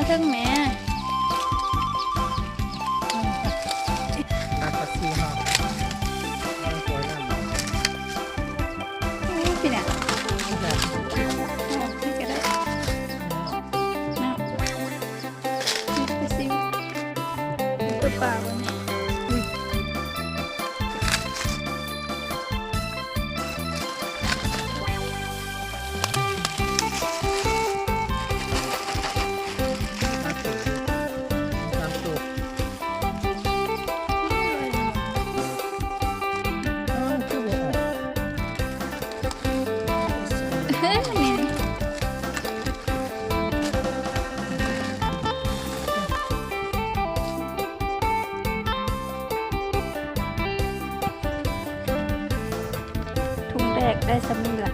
ເທິງແມ່ ອືມ ນັດປາຊີເຮົາ ໂອ້ຍ ພີ່ນະ ນີ້ກໍໄດ້ ນີ້ ໄປຊິ ຕົວປາບໍ່ນີ້? ຖົງແດກໄດ້ສ່ຳນີ້ລະ.